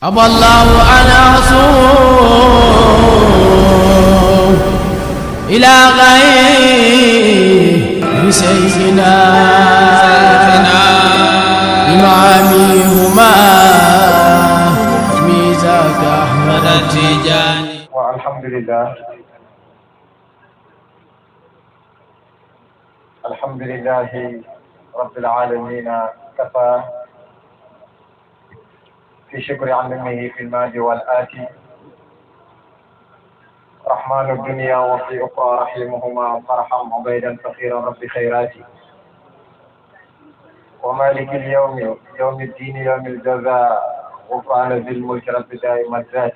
أبى الله أن أصوم إلى غير سيدنا إمامهما ميزاك أحمد التجاني. والحمد لله الحمد لله رب العالمين كفى في شكر عمه في المال والآتي رحمن الدنيا وفي أخرى رحيمهما فرحم عبيدا فخيرا رب خيراتي ومالك اليوم يوم الدين يوم الجزاء غفران ذي الملك رب دائم الذات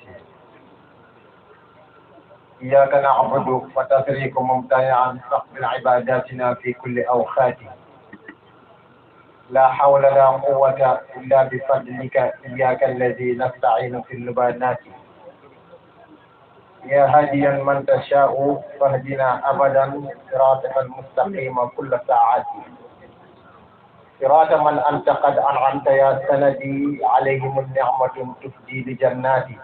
إياك نعبد فتفريق ممتنعا فاقبل عباداتنا في كل أوقات لا حول لا قوة إلا بفضلك إياك الذي نستعين في اللبانات يا هاديا من تشاء فاهدنا أبدا صراطك المستقيم كل ساعات صراط من أنت قد أنعمت يا سندي عليهم النعمة تفدي لجناتي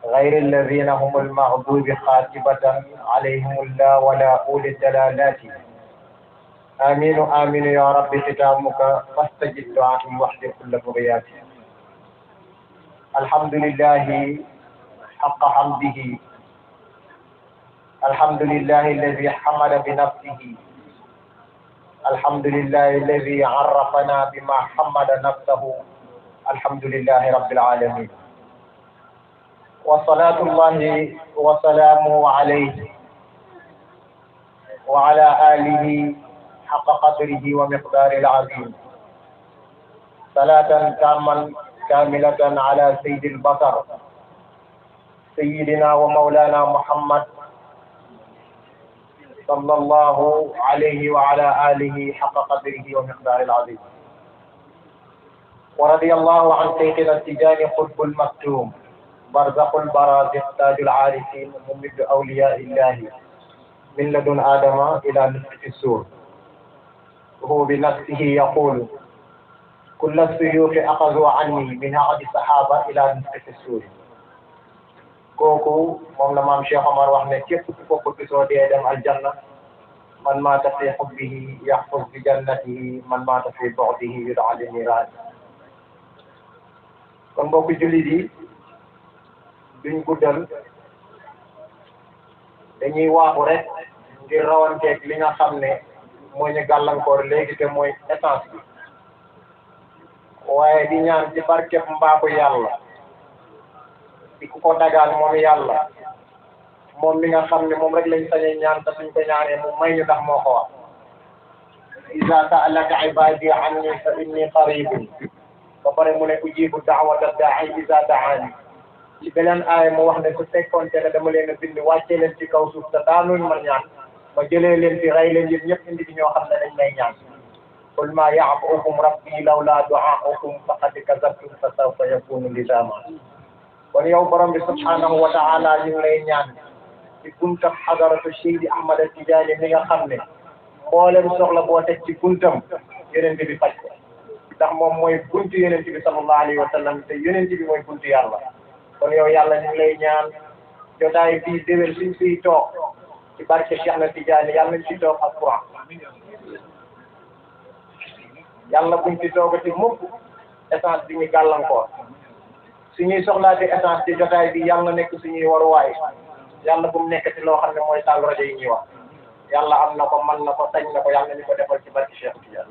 غير الذين هم المغضوب خاتبة عليهم الله ولا أولي الدلالات آمين آمين يا رب ختامك فاستجب دعائي وحد كل بغياتي الحمد لله حق حمده الحمد لله الذي حمل بنفسه الحمد لله الذي عرفنا بما حمد نفسه الحمد لله رب العالمين وصلاة الله وسلامه عليه وعلى آله حق قدره ومقدار العظيم صلاة كاملة على سيد البشر سيدنا ومولانا محمد صلى الله عليه وعلى آله حق قدره ومقدار العظيم ورضي الله عن شيخنا التجاني قطب المكتوم برزق البرازق تاج العارفين ممد أولياء الله من لدن آدم إلى نصف السور وهو بنفسه يقول كل السيوف أخذوا عني من عهد الصحابة إلى نصف السور kooku moom la maam Cheikh Omar wax ne képp ku ko bëgg soo dee dem aljanna man maata fi xubbihi yaxfuz bi jannatihi man maata fi bu'dihi yud'a li niiraan kon mbokku jullit yi duñ guddal dañuy waaxu rek ngir rawanteeg li nga xam ne moo ñu gàllankoor léegi te mooy essence bi waaye di ñaan ci barkeb mbaaxu yàlla di ku ko dagaan moom yàlla moom mi nga xam ne moom rek lañ sañee ñaan te suñ ko ñaanee mu may ñu ndax moo ko wax iza sa'alaka ibadi anni fa inni qaribun ba pare mu ne ujibu da'wata da'i iza da'ani ci beneen aaya mu wax ne su fekkoonte ne dama leen a bind wàccee leen ci kaw suuf te daanuñ ma ñaan ma jëlee leen fi rey leen yéen ñëpp indi ci ñoo xam ne dañ may ñaan qul ma ya'bu'ukum rabbi lawla du'a'ukum faqad kazabtum fa sawfa yakunu lizama kon yow borom bi subhanahu wa ta'ala ñu ngi lay ñaan ci buntam hadaratu Seydi Ahmad Tijaani mi nga xam ne mboolem soxla boo teg ci buntam yonent bi faj ko ndax moom mooy buntu yonent bi sallallahu alayhi wa sallam te yonent bi mooy buntu yàlla kon yow yàlla ñu ngi lay ñaan jotaay bii déwén suñ fiy toog ci barke Cheikh na Tijaani yàlla nañ ci toog ak Quran yàlla buñ ci toogati mukk essence bi ñu gàllankoor suñuy soxlaati essence ci jotaay bi yàlla nekk suñuy waruwaay yàlla bu mu nekk ci loo xam ne mooy taal rajo yi ñuy wax yàlla am na ko mën na ko sañ na ko yàlla ñu ko defal ci barke Cheikh Tidiane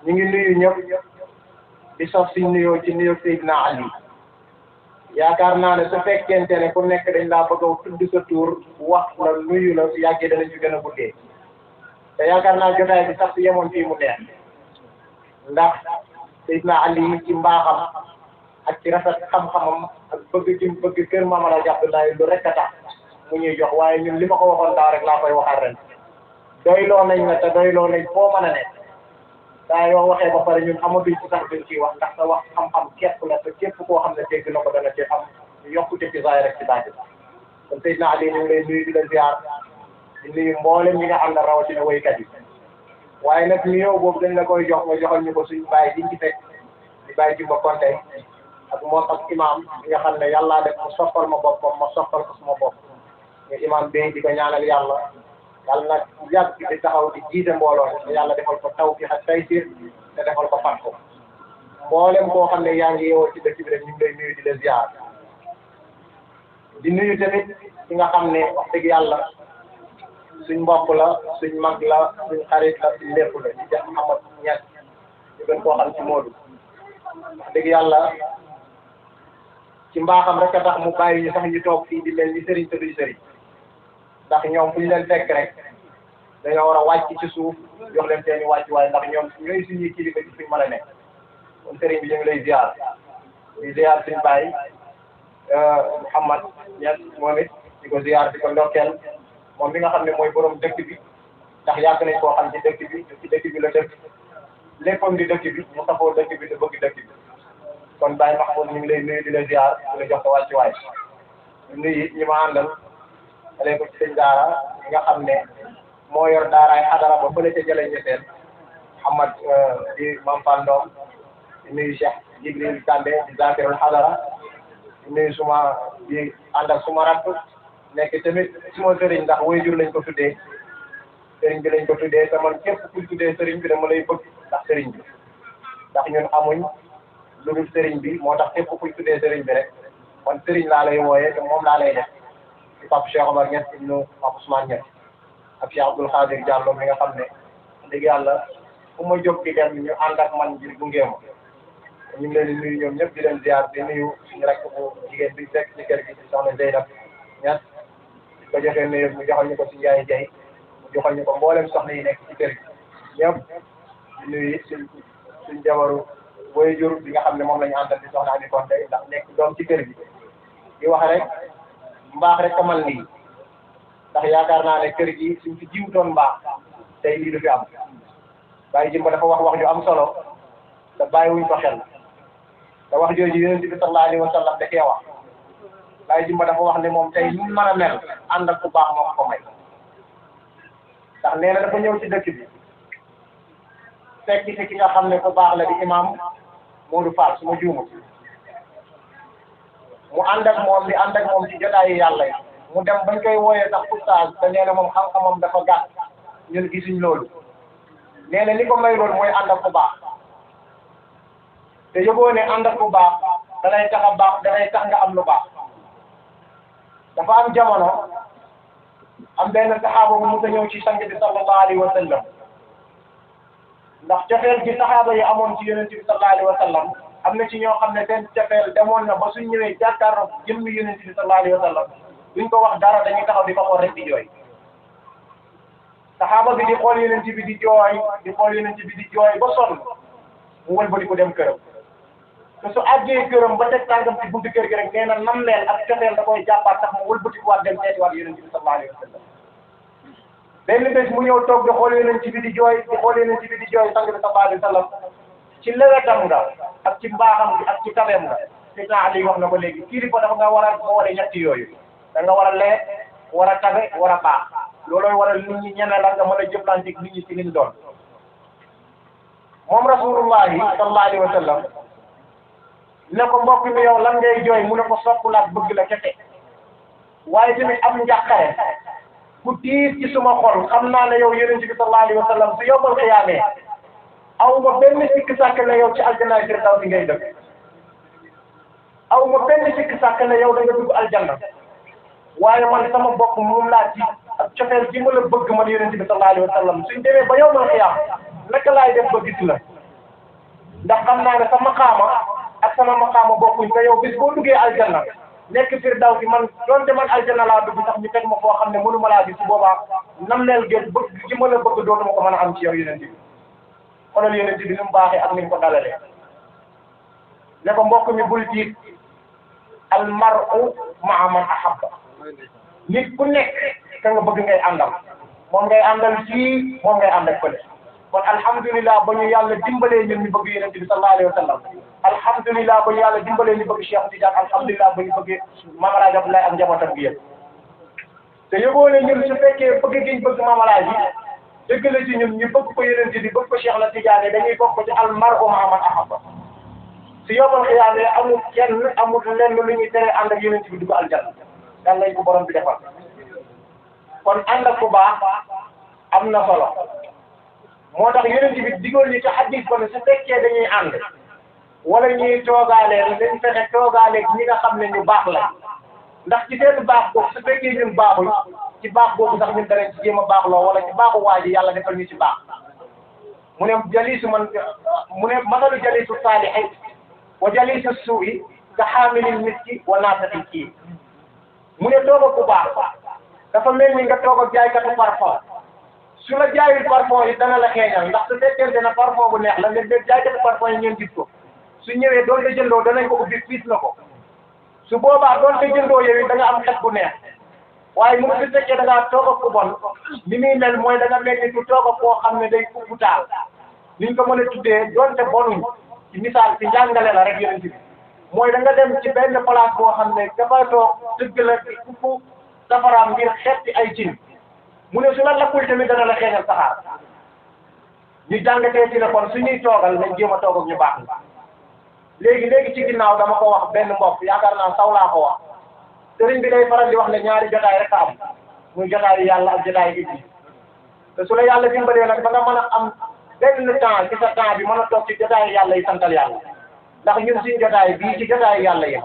ñu ngi nuyu ñëpp di sof suñ nuyoo ci nuyoo Seydina Ali yaakaar naa ne su fekkente ne ku nekk dañ laa bëgg a tudd sa tur wax la nuyu la su yàggee danañ ci gën a guddee te yaakaar naa jotaay bi sax su yemoon fii mu neex ndax Seydina Ali ci mbaaxam ak ci rafet xam-xamam ak bëgg ci bëgg kër Maam Alaaji Abdoulaye lu rek a tax mu ñuy jox waaye ñun li ma ko waxoon daaw rek laa koy waxaat ren doyloo nañ la te doyloo nañ foo mën a nekk daa yoo waxee ba pare ñun amatuñ ci sax duñ ciy wax ndax sa wax xam-xam képp la te képp koo xam ne dégg na ko dana ci am yokkute ci zaahir rek ci baatin kon Seydina Ali ñu ngi lay nuyu di la ziar di nuyu mboolem ñi nga xam ne rawatina woykat yi waaye nag nuyoo boobu dañ la koy jox nga joxal ñu ko suñu bàyyi diñ ci fekk di bàyyi Jumba Konte ak moom ak imam bi nga xam ne yàllaa def mu soppal ma boppam ma soppal ko suma bopp ñu imam bi di ko ñaanal yàlla nag yàgg di taxaw di jiite mbooloo te yàlla defal ko tawfiq ak taysir te defal ko fatko mboolem koo xam ne yaa ngi yeewoo ci dëkk bi rek ñu ngi lay nuyu di la ziar di nuyu tamit ki nga xam ne wax dëgg yàlla suñ mbokk la suñ mag la suñ xarit la suñ lépp la di Cheikh Mouhamad Niass ñu gën koo xam ci Modou wax dëgg yàlla ci mbaaxam rek a tax mu bàyyi ñu sax ñu toog fii di mel ni sëriñ te duñ sëriñ ndax ñoom fu ñu leen fekk rek dañoo war a wàcc ci suuf jox leen seen i wàccuwaay ndax ñoom ñooy suñuy kilifa ci suñ mën a nekk kon sëriñ bi ñu ngi lay ziar di ziar suñ bàyyi Mouhamad Niass moom it di ko ziar di ko ndokkeel moom mi nga xam ne mooy borom dëkk bi ndax yàgg nañ koo xam ci dëkk bi la dëkk léppam di dëkk bi mu safoo dëkk bi te bëgg dëkk bi kon Baye Mahmoud ñu ngi lay nuyu di la ziar di la jox sa wàccuwaay di nuyu ñi ma àndal dalee ko ci sëñ daara ñi nga xam ne moo yor daaraay xadara ba fële ca jëlee ñetteel Mouhamad di Mam Fall Ndom di nuyu Cheikh Jibril Kande di zakirul xadara di nuyu di ànd ak suma rakk nekk tamit suma sëriñ ndax waajur lañ ko tuddee sëriñ bi lañ ko tuddee te man képp kuy tuddee sëriñ bi dama lay bëgg ndax sëriñ bi ndax ñun amuñ lu dul sëriñ bi moo tax képp kuy tuddee sëriñ bi rek man sëriñ laa lay wooyee te moom laa lay def ci Pape Cheikh Omar Niass ibnu Pape Ousmane Niass ak Cheikh Abdoul Khadir Diallo mi nga xam ne dëgg yàlla fu ma jóg di dem ñu ànd ak man ngir gunge ma ñu ngi leen di nuyu ñoom ñëpp di leen ziar di nuyu suñu rakk bu jigéen bi fekk ci kër gi di soxna Zeynab Niass ko joxee nuyu mu joxal ñu ko si Ndiaye Diaye mu joxal ñu ko mboolem soxna yi nekk ci kër gi ñëpp di nuyu suñ jabaru waajur bi nga xam ne moom la ñu àndal di soxna Ami Konte ndax nekk doom ci kër gi di wax rek mbaax rek kamal lii ndax yaakaar naa ne kër gi suñ fi jiwtoon mbaax tey lii du fi am Baye Jimba dafa wax ju am solo te bàyyiwuñ ko xel te wax jooju Yonent bi sallallahu alayhi wa sallam da cee wax Baye Jimba dafa wax ne moom tey ñu mën a mel ànd ak ku baax moo ko may ndax nee na dafa ñëw ci dëkk bi fekk ci ki nga xam ne ku baax la di imam Modou Fall su ma juumut mu ànd ak moom ci jotaayu yàlla yi mu dem bañ koy wooyee sax oustaz te nee na moom xam-xamam dafa gàtt ñun gisuñ loolu nee na li ko may loolu mooy ànd ak ku baax te yóbboo ne ànd ak ku baax danay tax a baax danay tax nga am lu baax dafa am jamono am benn saxaaba bu mu ñëw ci sang bi sallallahu alayhi wa sallam ndax cofeel gi saxaaba yi amoon ci Yonent bi sallallahu alayhi wa sallam am na ci ñoo xam ne seen cofeel demoon na ba suñ ñëwee jàkkaarloo jëmmi Yonent bi sallallahu alayhi wa sallam duñ ko wax dara dañuy taxaw di ko xool rek di jooy saxaaba bi di xool Yonent bi di jooy di xool Yonent bi di jooy ba sonn mu wëlbati ko dem këram te su àggee këram ba teg tàngam ci buntu kër gi rek nee na nam leen ak cofeel da koy jàppaat tax mu wëlbati ko waat dem seetiwaat Yonent bi sallallahu alayhi wa sallam benn bés mu ñëw toog di xool Yonent bi di jooy di xool Yonent bi di jooy sang bi sallallahu alayhi wa sallam ci lewetam nga ak ci mbaaxam gi ak ci tabeem nga Seydina Ali wax na ko léegi kilifa dafa nga war a boole ñetti yooyu da nga war a lee war a tabe war a baax loolooy waral nit ñi ñeme la nga mën a jëflante nit ñi ci liñ doon moom rasulullahi sallallahu alayhi wa sallam ne ko mbokk mi yow lan ngay jooy mu ne ko sopp la ak bëgg la kese waaye tamit am njàqare ku tiis ci suma xol xam naa ne yow Yonent bi sallallahu alayhi wa sallam su yowmal xiyaamee aw ma benn sikk sàkk ne yow ci aljana firdawsi ngay dëkk aw ma benn sikk sàkk ne yow da nga dugg aljanna waaye man sama bopp moom laa ci ak cofeel gi ma la bëgg man Yonent bi sallallahu alayhi wa sallam suñ demee ba yowmal xiyaam naka laay def ba gis la ndax xam naa ne sa maqaama ak sama maqaama bokkuñ te yow bis boo duggee aljanna nekk firdawsi man doonte man aljanna laa dugg sax ñu teg ma foo xam ne mënu ma laa gis su boobaa nam leel gën bëgg gi ma la bëgg dootuma ko mën a am ci yow Yonent bi xoolal Yonent bi ni mu baaxee ak ni mu ko dalalee ne ko mbokk mi bul tiit al mar'u ma'a man ahabba nit ku nekk ka nga bëgg ngay àndal moom ngay àndal fii moom ngay ànd ak fële kon alhamdulilah ba ñu yàlla dimbalee ñun ñu bëgg Yonent bi sallallahu alayhi wa sallam alhamdulilah ba ñu yàlla dimbalee ñu bëgg Cheikh Tidiane alhamdulilah ba ñu bëgg Mame El Hadji Abdoulaye ak njabootam gi yëpp te yóbboo ne ñun su fekkee bëgg giñ bëgg Mame El Hadji dëgg la ci ñun ñu bëgg ko Yonent bi bëgg ko Cheikh la Tidiane dañuy bokk ci al mar'u ma'a man ahabba si yombal xiyaamee amul kenn amul lenn lu ñuy tere ànd ak yonent bi dugg aljanna yàlla nañ ko borom bi defal kon ànd ak ku baax am na solo moo tax yonent bi digoon ñu ci hadis ba ne su fekkee dañuy ànd wala ñuy toogaalee dañ fexe toogaaleeg ñi nga xam ne ñu baax la ndax ci seen baax boobu su fekkee ñun baaxuñ ci baax boobu sax ñun danañ ci jéem a baaxloo wala ci baaxu waa ji yàlla defal ñu ci baax mu ne jaliisu man mu ne masalu jaliisu saalihi wa jaliisu suu'i ka haamilil miski wa naafiqil kii mu ne toog ak ku baax dafa mel ni nga toog ak jaaykatu parfum su la jaayul parfum yi dana la xeeñal ndax su fekkente ne parfum bu neex la nga dégg jaaykatu parfum yi ngeen gis ko su ñëwee doon te jëndoo danañ ko ubbi fiis na ko su boobaa doon te jëndoo yow da nga am xet bu neex waaye mu su fekkee da ngaa toog ak ku bon ni muy mel mooy da nga mel ni ku toog ak koo xam ne day kubbu taal niñ ko mën a tuddee doonte bonuñ ci misaal ci njàngale la rek yonent bi mooy da nga dem ci benn place boo xam ne dafa toog dëgg la di kubbu safaraam ngir xetti ay cin mu ne su la lakkul tamit dana la xeeñal saxaar ñu jàngatee ci ne kon suñuy toogal nañ jéem a toog ak ñu baax ni léegi ci ginnaaw dama ko wax benn mbokk yaakaar naa saw laa ko wax sëriñ bi day faral di wax ne ñaari jotaay rek a am muy jotaayu yàlla ak jotaayu iblis te su la yàlla dimbalee nag ba nga mën a am benn temps ci sa temps bi mën a toog ci jotaayu yàlla yi santal yàlla ndax ñun suñu jotaay bii ci jotaayu yàlla yi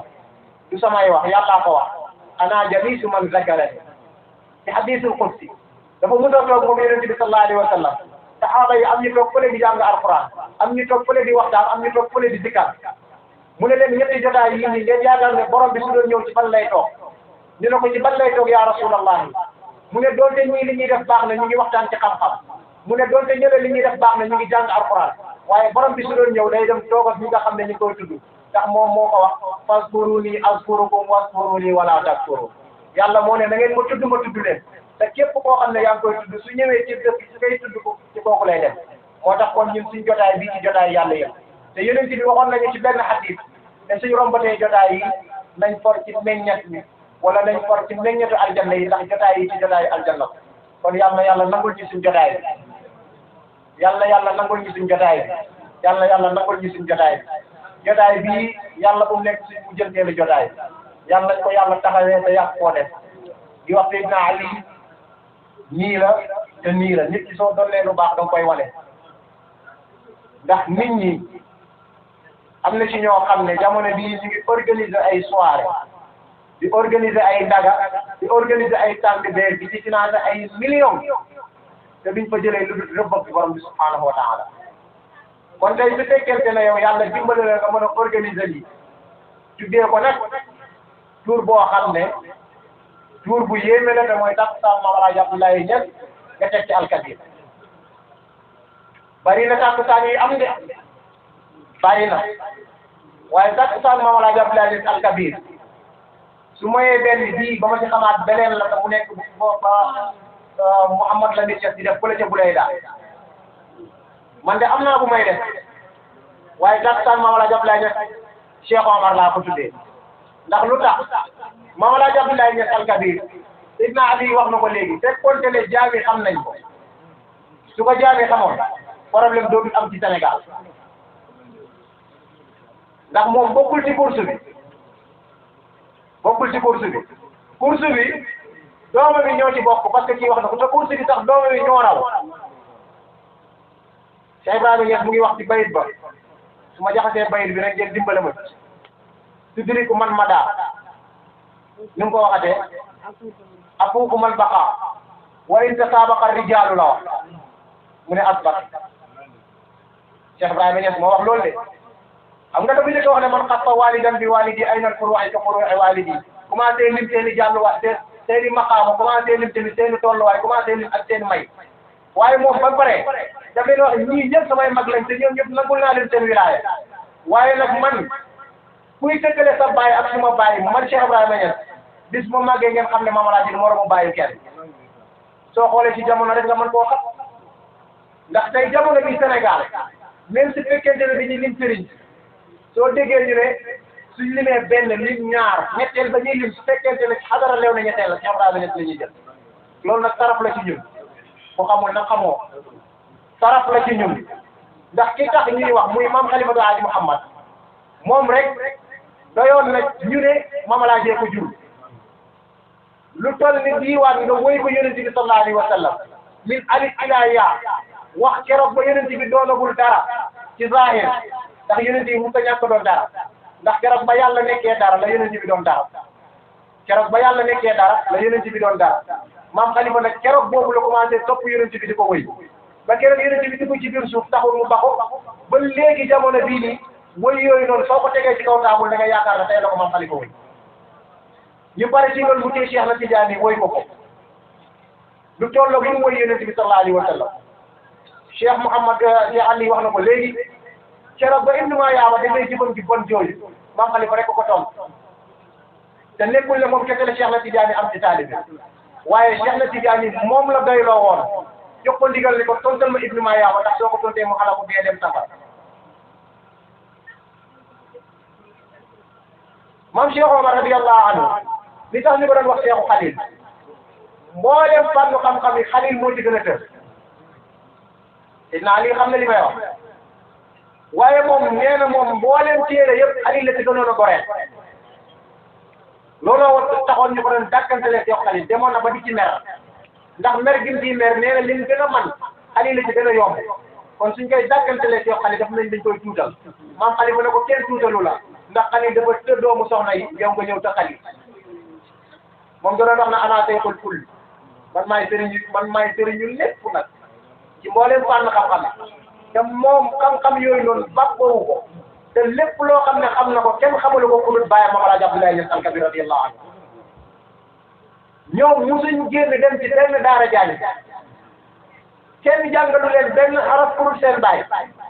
du samay wax yàllaa ko wax ana jaliisu man zakarani ci hadiisul qudsi dafa mën a toog moom yonent bi sallallahu alayhi wa sallam saxaaba yi am ñu toog fële di jàng alquran am ñu toog fële di waxtaan am ñu toog fële di dikkar mu ne leen ñetti jotaay yii nii ngeen yaakaar ne borom bi su doon ñëw ci ban lay toog ñu ne ko ci ban lay toog yaa rasulallah mu ne doonte ñii li ñuy def baax na ñu ngi waxtaan ci xam-xam mu ne doonte ñële li ñuy def baax na ñu ngi jàng alquran waaye borom bi su doon ñëw day dem toog ak ñi nga xam ne ñu koy tudd ndax moom moo ko wax fazkuruni azkurukum wazkuruni wala takfurun yàlla moo ne na ngeen ma tudd leen te képp koo xam ne yaa ngi koy tudd su ñëwee ci dëkk su koy tudd ko ci kooku lay dem moo tax kon ñun suñ jotaay bii ci jotaay yàlla yëpp te yonent bi waxoon nañu ci benn hadis ne suñu rombatee jotaay yi nañ for ci meññet mi wala nañ for ci meññetu aljanna yi ndax jotaay yi ci jotaay aljanna kon yàlla nangul ñu suñ jotaay bi yàlla nangul ñu suñ jotaay bi yàlla nangul ñu suñ jotaay bi jotaay bii yàlla bu mu nekk suñ bu jënteelu jotaay yàlla nañ ko yàlla taxawee te yàq koo def di wax Seydina Ali nii la te nii la nit ki soo doonee lu baax danga koy wane ndax nit ñi am na ci ñoo xam ne jamono bii ñu ngi organiser ay soirée di organiser ay ndaga di organiser ay tànk beer di ci financer ay millions te duñ fa jëlee lu dul rëbb bi borom bi subhanahu wa taala kon tey su fekkente ne yow yàlla dimbale la nga mën a organiser lii tuddee ko nag tur boo xam ne tur bu yéeme la te mooy takkusaan Maam Alaaji Abdoulaye Niass nga teg ci alkabir bari na takkusaan yi am de bari na waaye takkusaan Maam Alaaji Abdoulaye Niass alkabir su moyee benn bii ba ma ci xamaat beneen la te mu nekk ba Mouhamad Lamine Niass di def fële ca Bulayda man de am naa bu may def waaye takkusaan Maam Alaaji Abdoulaye Niass Cheikh Omar laa ko tuddee ndax lu tax Maam Alaaji Abdoulaye Niass alkabir Ibn Ali wax na ko léegi fekkoon te ne jaami xam nañ ko su ko jaami xamoon problème dootul am ci Sénégal ndax moom bokkul ci course bi course bi dooma bi ñoo ci bokk parce que kii wax na ko te course bi sax dooma bi ñoo raw Cheikh Ibrahima Niass mu ngi wax ci bayit ba su ma jaxasee bayit bi rek ngeen dimbale ma tudriku man mada ni mu ko waxatee afuuku man baqa wa in tasaabaqa rijaalu la wax mu ne asbat Cheikh Ibrahima Niass moo wax loolu de xam nga dafa njëkk a wax ne man xafa walidan bi walidi ay nal furuu'i ka furuu'i walidi commencé lim seen i jàlluwaay seen i maqaama commencé lim tamit seen i tolluwaay commencé lim ak seen may waaye moom ba pare daf leen wax ñii ñëpp samay mag lañ te ñoom ñëpp nangul naa leen seen wilaaya waaye nag man kuy tëkkale sa baay ak suma baay man Cheikh Ibrahima Niass bis ma màggee ngeen xam ne Maam Alaaji moromu bàyyi kenn soo xoolee ci jamono rek nga mën koo xam ndax tey jamono bi Sénégal même su fekkente ne dañuy lim sëriñ soo déggee ñu ne suñ limee benn lim ñaar ñetteel ba ñuy lim su fekkente ne xadara leew na ñetteel la Cheikh Ibrahima Niass la ñuy jël loolu nag taraf la ci ñun ku xamul nag xamoo taraf la ci ñun ndax ki tax ñuy wax muy maam Xalifatu Haaji Muhammad moom rek doyoon na ñu ne Mame El Hadji ko jur lu toll ni diiwaan nga woy ko yonent bi sallallahu alayhi wa sallam min alif ila yaa wax keroog ba yonent bi doonagul dara ci zahir ndax yonent bi mu ko ñàkk doon dara ndax keroog ba yàlla nekkee dara la yonent bi doon dara keroog ba yàlla nekkee dara la yonent bi doon dara maam Khalifa nag keroog boobu la commencé topp yonent bi di ko woy ba keroog yonent bi di ko ci biir suuf taxul mu baxo ba léegi jamono bii nii woy yooyu noonu soo ko tegee ci kaw taabul da nga yaakaar ne tey la ko maam Khalifa woy ñu bari ci loolu mu tee Cheikh na Tidiane woy ko lu tolloog lu mu woy yonent bi sallallahu alayhi wa sallam Cheikh Mouhamad Cheikh Ali wax na ko léegi keroog ba Ibnu Mayaama da ngay jëfam ci bon jooju maam Khalifa rek ko toll te nekkul ne moom kese la Cheikh na Tidiane am ci taalibe waaye Cheikh na Tidiane moom la doyloo woon jox ko ndigal ni ko tontal ma Ibnu Mayaama ndax soo ko tontee mu xala ko bee dem safar maam Cheikh Omar radiyallahu anhu li tax ñu ko doon wax Cheikhu Khalil mboolem fànn xam-xam yi Khalil moo ci gën a tër dinaa lii xam ne li may wax waaye moom nee na moom mboolem téere yëpp Khalil la ci gënoon a goreel looloo taxoon ñu ko doon dàkkantele Cheikhu Khalil demoon na ba di ci mer ndax mer gi mu ciy mer nee na li mu gën a man Khalil la ci gën a yomb kon suñ koy dàkkantele Cheikhu Khalil daf nañ dañ koy tuutal maam Khalil mu ne ko kenn tuutalu la ndax Khalil dafa tëdd doomu soxna yi yow nga ñëw ta Khalil moom da doon wax na ana sayxul ful man maay sëriñu lépp nag ci mbooleem fànn xam-xam te moom xam-xam yooyu noonu bàbboowu ko te lépp loo xam ne xam na ko kenn xamalu ko ku dul bàyyam Mame El Hadji Abdoulaye Niass Al Kabir radiyallahu anhu ñoom musuñ génn dem ci benn daara jàng kenn jàngalu leen benn araf pour seen baay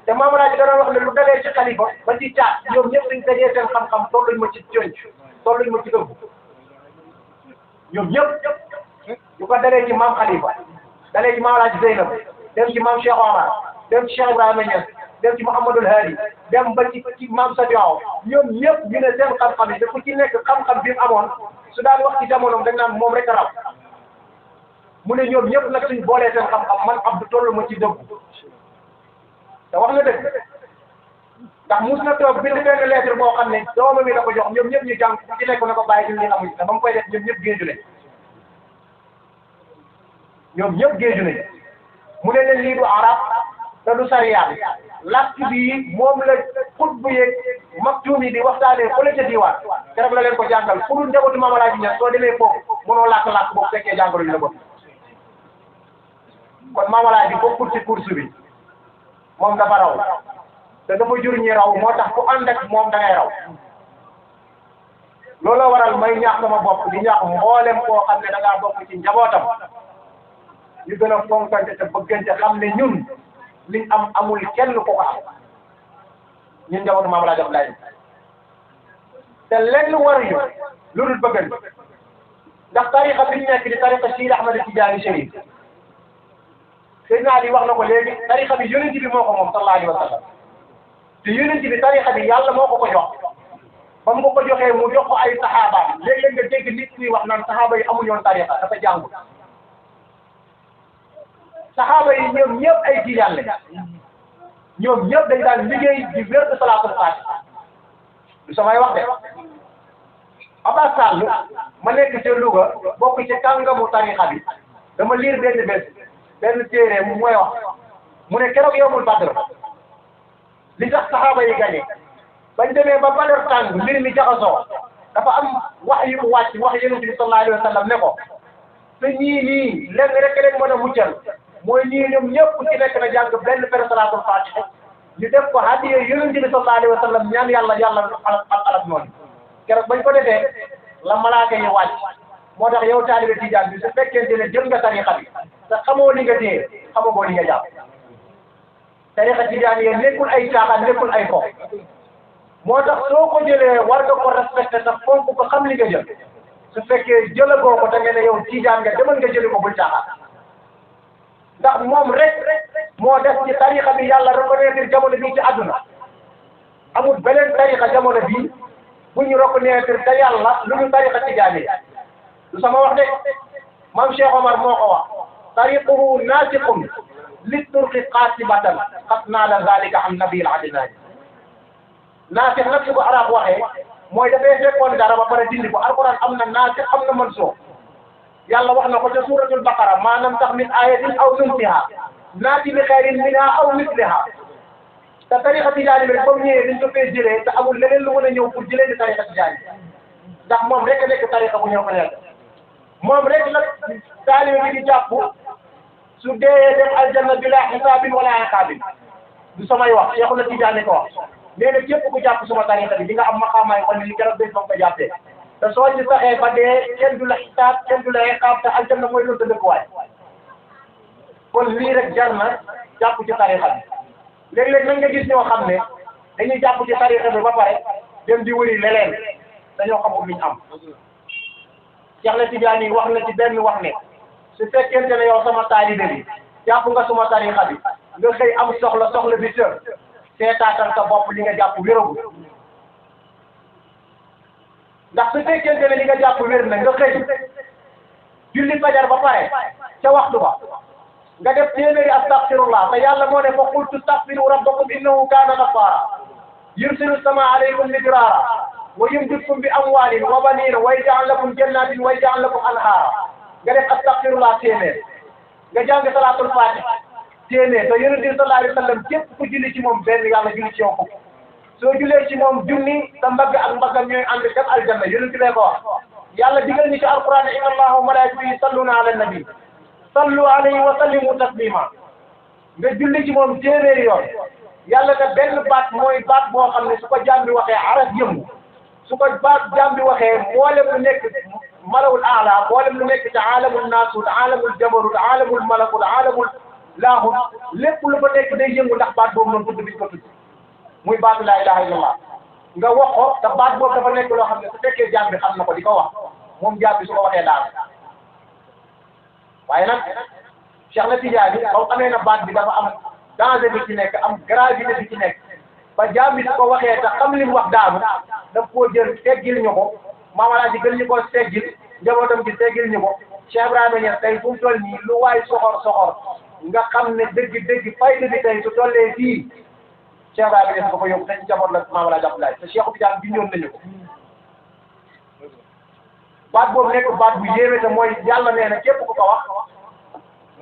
te Mame El Hadji da doon wax ne lu dalee ci xalifa ba ci caat ñoom ñëpp dañ dajee seen xam-xam tolluñ ma ci conc tolluñ ma ci ëmb ñoom ñëpp ñu ko dalee ci maam Khalifa dalee ci Mame El Hadji Zeynab dem ci maam Cheikh Omar dem ci Cheikh Ibrahima Niass dem ci Mouhamadul Hadi dem ba ci maam Sadiou ñoom ñëpp ñu ne seen xam-xam yi te ku ci nekk xam-xam bi mu amoon su daan wax ci jamonoom dañ naan moom rek a raw mu ne ñoom ñëpp nag suñ boolee seen xam-xam man Abdou tollu ma ci dëgg te wax na dëgg ndax mus na toog bind benn lettre boo xam ne doomam yi la ko jox ñoom ñëpp ñu jàng ku ci nekk na ko bàyyi ñun ñu amuñ te ba mu koy def ñoom ñëpp géeju lañ ñoom ñëpp géeju nañ mu ne leen lii du arab te du sariya bi làkk bi moom la xutbu yeeg maktuum yi di waxtaanee fële ca diwaan keroog la leen ko jàngal ku dul njabootu Mame El Hadji Niass soo demee foofu mënoo làkk-làkk boobu fekkee jàngaluñ la ko kon Mame El Hadji bokkul ci course bi moom dafa raw te dafa jur ñi raw moo tax ku ànd ak moom da ngay raw looloo waral may ñaax sama bopp di ñaax mboolem koo xam ne da ngaa bokk ci njabootam ñu gën a fonkante te bëggante xam ne ñun liñ am amul kenn ku ko am ñun njabootu Mame El Hadji Abdoulaye te lenn waruñu lu dul bëggante ndax tariqa bi ñu nekk di tariqa Sidi Ahmed Tidiane Chérif Seydina Ali wax na ko léegi tariqa bi yonent bi moo ko moom sallallahu alayhi wa sallam te yonent bi tariqa bi yàlla moo ko ko jox ba mu ko joxee mu jox ko ay saxaaba léeg-léeg nga dégg nit ñi wax naan saxaaba yi amuñu woon tariqa dafa jàngu saxaaba yi ñoom ñëpp ay tijaan lañ ñoom ñëpp dañ daan liggéey di wér de salaatul faatiha du samay wax de Abbas Sall ma nekk ca Louga bokk ci kàngamu tariqa bi dama liir benn bés benn téere mu mooy wax mu ne keroog yowmul Badr li tax saxaaba yi gañe bañ demee ba Badr tàng mbir mi jaxasoo dafa am wax yu mu wàcc wax Yonent bi sallallahu alayhi wa sallam ne ko te ñii nii lenn rek leen mën a muccal mooy ñii ñoom ñëpp ku ci nekk na jàng benn per salaatul faatiha ñu def ko hadiya Yonent bi sallallahu alayhi wa sallam ñaan yàlla alak noonu keroog bañ ko defee la malaaka yi wàcc moo tax yow taalibe tijaan bi su fekkente ne jël nga tariqa bi te xamoo li nga téye xamagoo li nga jàpp tariqa tijaan yi nekkul ay caaxaan nekkul ay fo moo tax soo ko jëlee war nga ko respecté te fonk ko xam li nga jël su fekkee jëlagoo ko da nga ne yow tijaan nga demal nga jëli ko bul caaxaan ndax moom rek moo def ci tariqa bi yàlla reconnaître jamono bii ci àdduna amul beneen tariqa jamono bii bu ñu reconnaître te yàlla lu ñu tariqa tijaani lu sama wax de maam Cheikh Omar moo ko wax tariquhu naatiqun li turqi qaatibatan qad naala zalika an nabil adnani naasix nag su ko arab waxee mooy dafay fekkoon dara ba pare dindi ko alquran am na naasix am na mansuux yàlla wax na ko ca suuratul baqara maanaam tax min ayatin aw nunsiha naati bi xayrin minha aw misliha te tariqa tijaani bi rek comme ñëwee dañ ko fee jëlee te amul leneen lu mën a ñëw pour jëlee di tariqa tijaani ndax moom rek a nekk tariqa bu ñëw ko nekk moom rek nag taalibe bi di jàpp su dee dem aljanna bila xisaabin wala iqaabin du samay wax Seexuna Tijaani ko wax nee na képp ku jàpp suma tariqa bi di nga am maqaamaay kon li keroog bés ba nga ko jàppee te soo ci saxee ba dee kenn du la xisaab kenn du la iqaab te aljanna mooy doon sa dëkkuwaay kon lii rek jar na jàpp ci tariqa bi léeg-léeg nag nga gis ñoo xam ne dañuy jàpp ci tariqa bi ba pare dem di wëri leneen dañoo xamul luñ am Seexuna Tijaani wax na ci benn wax ne su fekkente ne yow sama taalibe bi jàpp nga suma tariqa bi nga xëy am soxla bi tër seetaatal sa bopp li nga jàpp wéragu ndax su fekkente ne li nga jàpp wér na nga xëy julli fajar ba pare ca waxtu ba nga def téeméeri astaghfirullah te yàlla moo ne fa qultu astaghfiru rabbakum innahu kaana ghaffara yursilu samaa alaykum midraara wa yumdidkum bi amwaalin wa baniina wa yaj'al lakum jannatin wa yaj'al lakum anhaara nga def astaghfirullah téeméer nga jàng salaatul faatih téeméer te yonent bi sallallahu alayhi wa sallam képp ku julli ci moom benn yàlla julli ci yow fukk soo jullee ci moom junni sa mbagg ak mbaggam ñooy ànd dem aljanna yonent bi ko wax yàlla digal ñu ci alquran ne inna allaha wa malaikatahu yusalluna ala nabi sallu alayhi wa sallimu taslima nga julli ci moom téeméeri yoon yàlla ne benn baat mooy baat boo xam ne su ko jaam bi waxee araf yëngu su ko baat jaam bi waxee mboolem lu nekk malawul aala mboolem lu nekk ci aalamul naasut aalamul jabarut aalamul malakut aalamul laahut lépp lu fa nekk day yëngu ndax baat boobu noonu tudd biñ ko tudd muy baatu laa ilaha illallah nga wax ko te baat boobu dafa nekk loo xam ne su fekkee jaam bi xam na ko di ko wax moom jaam bi su ko waxee daal waaye nag Seexna Tijaani ba mu amee na baat bi dafa am danger bi ci nekk am gravité bi ci nekk ba jaam bi su ko waxee te xam li mu wax daanu daf koo jël teggil ñu ko Maam Alaaji gën ñu ko teggil njabootam gi teggil ñu ko Cheikh Ibrahima Niass tey fu mu toll nii lu waay soxor nga xam ne dëgg fayda bi tey su tollee fii Cheikh Ibrahima Niass ko fa yóbbu te ci njaboot la Maam Alaaji Abdoulaye te Cheikh Tidiane bi ñoon nañu ko baat boobu nekk baat bu yéeme te mooy yàlla nee na képp ku ko wax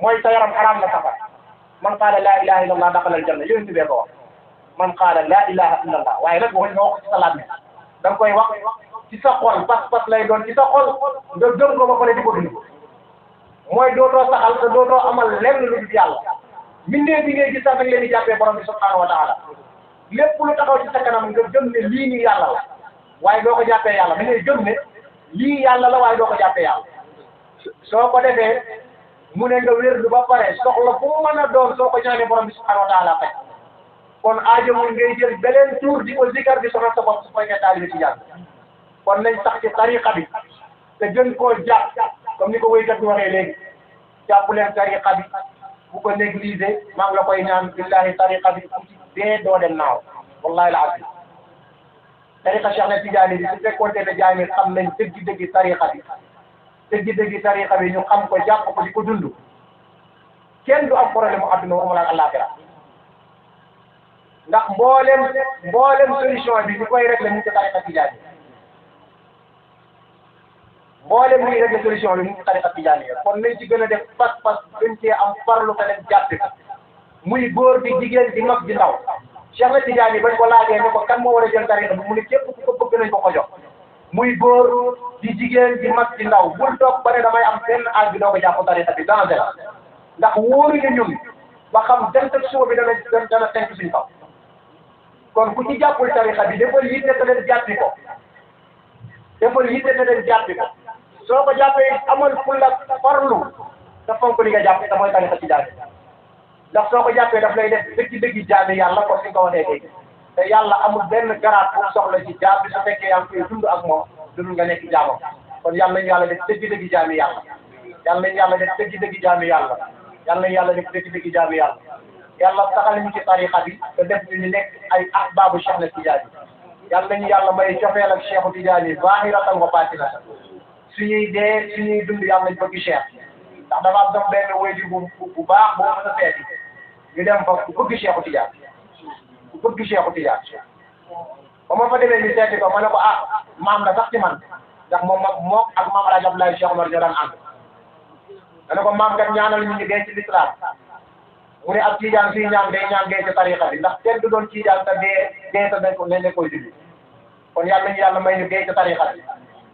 mooy sa yaram xaraam na safar man qaala laa ilaha illa allah daxala aljanna yonent bee ko wax man qaala laa ilaha illa allah waaye nag waxuñ nga wax ci sa làmmiñ da nga koy wax ci sa xol pas lay doon ci sa xol nga gëm ko ba pare di ko dund mooy dootoo saxal te dootoo amal lenn lu dul yàlla mbindeef bi ngay gis sax nag leen di jàppee borom bi subhanahu wa taala lépp lu taxaw ci sa kanam nga gëm ne lii nii yàlla la waaye doo ko jàppee yàlla da ngay gëm ne lii yàlla la waaye doo ko jàppee yàlla soo ko defee mu ne nga wérdu ba pare soxla fu mu mën a doon soo ko ñaanee borom bi subhanahu wa taala fay kon aajamul ngay jël beneen tour di ko zikar di sonal sa bopp su fekkee taalibe ci jàng kon nañ sax ci tariqa bi te gën koo jàpp comme ni ko wéykat bi waxee léegi jàpp leen tariqa bi bu ko négliger maa ngi la koy ñaan billahi tariqa bi ku ci dee doo dem naaw wallahi la azim tariqa Cheikh Tidiane bi su fekkoonte ne jaay xam nañ dëgg-dëgg tariqa bi dëgg-dëgg tariqa bi ñu xam ko jàpp ko di ko dund kenn du am problème mu adduna waxuma la àllaaxira ndax mboolem solution bi ñu koy régler mu ngi ci tariqa Tidiane mboolem luy régler solution bi mu ngi ci tariqa Tidiane kon nañ ci gën a def pas-pas gën cee am farlu te leen jàppe muy góor di jigéen di mag di ndaw Cheikh na Tidiane bañ ko laajee ne ko kan moo war a jël tariqa bi mu ne képp ku ko bëgg nañ ko ko jox muy góor di jigéen di mag di ndaw bul toog ba ne damay am benn âge bi doo ko jàpp tariqa bi danger la ndax wóoruñu ñun ba xam jant ak suba bi dana tenk suñu kaw kon ku ci jàppul tariqa bi defal yitte te leen jàppi ko soo ko jàppee amal fulla farlu te fonk li nga jàpp te mooy tariqa Tidiane ndax soo ko jàppee daf lay def dëgg-dëgg jaami yàlla ko si nga ko waxee léegi te yàlla amul benn garaat pour soxla ci jaam bi su fekkee yaa ngi koy dund ak moom dundul nga nekk jaamam kon yàlla nañu yàlla def dëgg-dëgg jaami yàlla yàlla nañu yàlla def dëgg-dëgg jaami yàlla yàlla nañu yàlla def dëgg-dëgg jaami yàlla yàlla saxal ñu ci tariqa bi te def ñu nekk ay ahbaabu Cheikh na Tidiane yàlla nañu yàlla may cofeel ak Cheikh Tidiane zaahiratan wa baatinatan suñuy dee suñuy dund yàlla nañu bëgg Cheikh ndax dafa am doon benn wéy bu baax boo mën a seeti ñu dem fa ku bëgg Cheikh Tidiane ba ma fa demee ñu seeti ko ma ne ko ah maam la sax ci man ndax moom ak maam El Hadj Abdoulaye Cheikh Omar ñoo daan ànd ma ne ko maam kat ñaanal ñu dee ci lislaam mu ne ab tiijaan fii ñaan day ñaan dee ci tariqa bi ndax kenn du doon tiijaan te dee te dañ koy julli kon yàlla ñu yàlla may ñu dee ci tariqa bi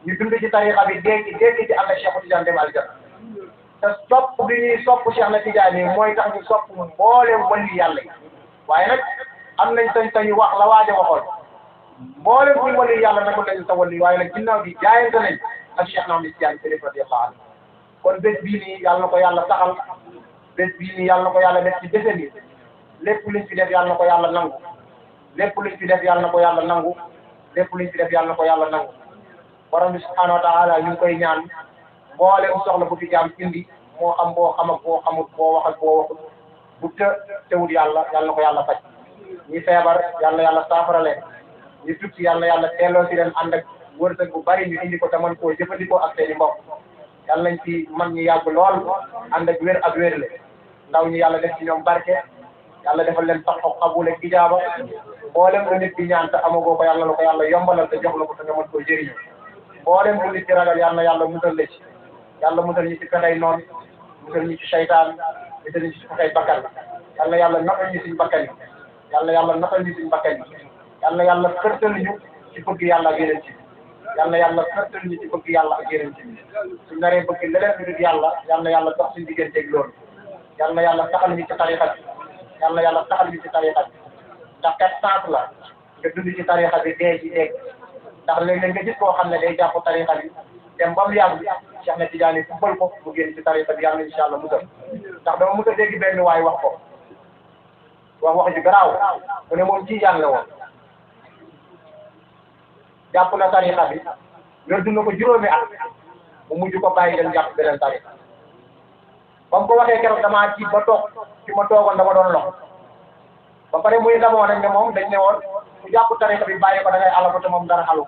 ñu dund ci tariqa bi dee ci ànd ak Cheikh Tidiane dem aljanna te sopp bi ñuy sopp Cheikh na Tidiane yi mooy tax ñu sopp mboolem wali yàlla yi waaye nag am nañ sañ-sañu wax la waaja waxoon mboolem buy wali yàlla nagul nañu sa wali waaye nag ginnaaw gi jaayante nañ ak Cheikh na Tidiane Chérif radiyallahu anhu kon bés bii nii yàlla na ko yàlla saxal bés bii nii yàlla na ko yàlla def ci bésam yi lépp luñ fi def yàlla na ko yàlla nangu lépp luñ fi def yàlla na ko yàlla nangu lépp luñ fi def yàlla na ko yàlla nangu borom bi subhanahu wa taala ñu ngi koy ñaan mboolem soxla bu fi jaam indi moo xam boo xam ak boo xamut boo wax ak boo waxut bu teewul yàlla na ko yàlla faj ñi feebar yàlla saafara leen ñu tukki yàlla teelloo si leen ànd ak wërsëg bu bari ñu indi ko te mën koo jëfandikoo ak seen i mbokk yàlla nañ ci mag ñi yàgg lool ànd ak wér ak wérle ndaw ñi yàlla def ci ñoom barke yàlla defal leen sax xabul ak ijaaba mboolem lu nit di ñaan te amagoo ko yàlla la ko yàlla yombalal te jox la ko te nga mën koo jëriñu mboolem lu nit di ragal yàlla musal la ci yàlla musal ñu ci pexey noonu musal ñu ci seytaan musal ñu ci pexey bakkan yàlla naqal ñu suñ bakkan yi yàlla naqal ñu suñ bakkan yi yàlla xërtal ñu ci bëgg yàlla ak yeneen ci yàlla xërtal ñu ci bëgg yàlla ak yeneen ci suñ naree bëgg leneen lu dul yàlla dox suñ digganteeg loolu yàlla taxal ñu ci tarixa bi yàlla taxal ñu ci tarixa bi ndax kat sens la nga dund ci tarixa bi dee ci dégg ndax léeg-léeg nga gis koo xam ne day jàpp tarixa bi dem ba mu yàgg Cheikh na Tidiane fubbal ko mu génn ci tarixa bi yàlla incha allah musal ndax dama mos a dégg benn waay wax ju garaaw mu ne moom Tidiane la woon jàpp na tarixa bi yor dund ko juróomi at mu mujj ko bàyyi dem jàpp beneen tarixa ba mu ko waxee keroog damaa ci ba toog ci ma toogoon dama doon lox ba pare muy ndamoo nag ne moom dañ ne woon ku jàpp tarixa bi bàyyi ko da ngay alako te moom dara xalu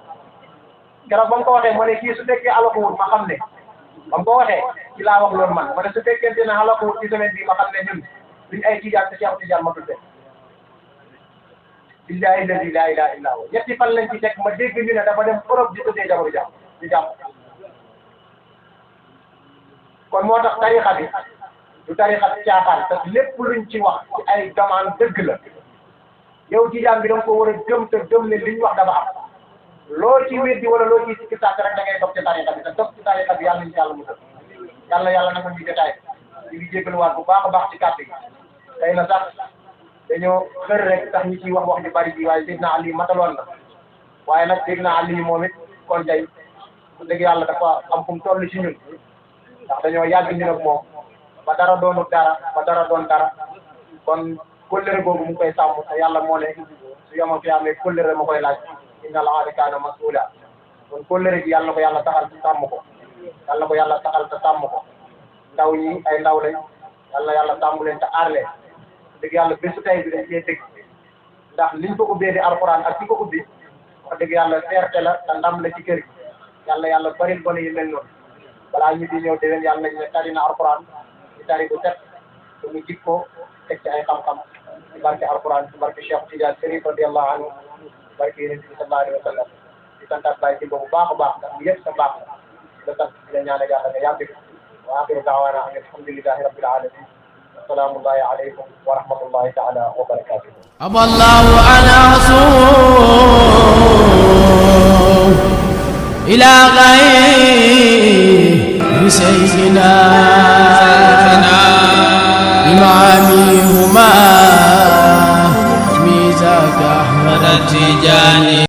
keroog ba mu ko waxee ma ne kii su fekkee alako wut ma xam ne ba mu ko waxee ci laa wax loolu man ma ne su fekkente ne alako wut ci semaine bi ma xam ne ñun duñ ay Tijaan te Cheikh Tidiane ma tudde billahi alladi la ilaha illa huwa ñetti fan lañ ci teg ma dégg ñu ne dafa dem Europe di tuddee jabaru jàmm di jàmm kon moo tax tarixa bi du tarixa caaxaan te lépp luñ ci wax ci ay demande dëgg la yow Tijaan bi da nga ko war a gëm te gëm ne liñ wax dafa am loo ci weddi wala loo ci sikki sàkk rek da ngay toog ci tarixa bi te toog ci tarixa bi yàlla nañ ci yàlla musal yàlla nanga ñu détail ñu ngi jégaluwaat bu baax a baax ci kàddu yi tey na sax dañoo xër rek tax ñi ciy wax ju bari bi waaye Seydina Ali mataloon na waaye nag Seydina Ali moom it kon tey dëgg yàlla dafa am fu mu toll ci ñun ndax dañoo yàgg ñu nag moom ba dara doonu dara ba dara doon dara kon kóllëre googu mu ngi koy sàmm te yàlla moo ne su yoma fi amee kóllëre ma koy laaj inna al ahda kaana mas'uula kon kóllëre gi yàlla na ko yàlla taxal te sàmm ko yàlla na ko yàlla taxal te sàmm ko ndaw ñi ay ndaw lañ yàlla sàmm leen te aar leen dëgg yàlla bésu tey bi dañ cee dëgg ndax liñ ko ubbee di alxuraan ak ci ko ubbi wax dëgg yàlla fierté la te ndam la ci kër gi yàlla bari gone yu mel noonu balaa ñu di ñëw déwén yàlla nañ ne tari na alxuraan ñu tari bu set te mu jik ko teg ci ay xam-xam ci barke alxuraan ci barke Cheikh Tidiane Chérif radiyallahu anhu barke Yonent bi sallallahu alayhi wa sallam di santaat bàyyi ci boobu baax a baax ndax yëpp sa baax la sant di la ñaanal yàlla nga yàgg wa axiru daawaana an alhamdulillahi rabbil alamin السلام الله عليكم ورحمة الله تعالى وبركاته أبى الله أن أصوم إلى غير سيدنا إمامهما ميزاك أحمد التجاني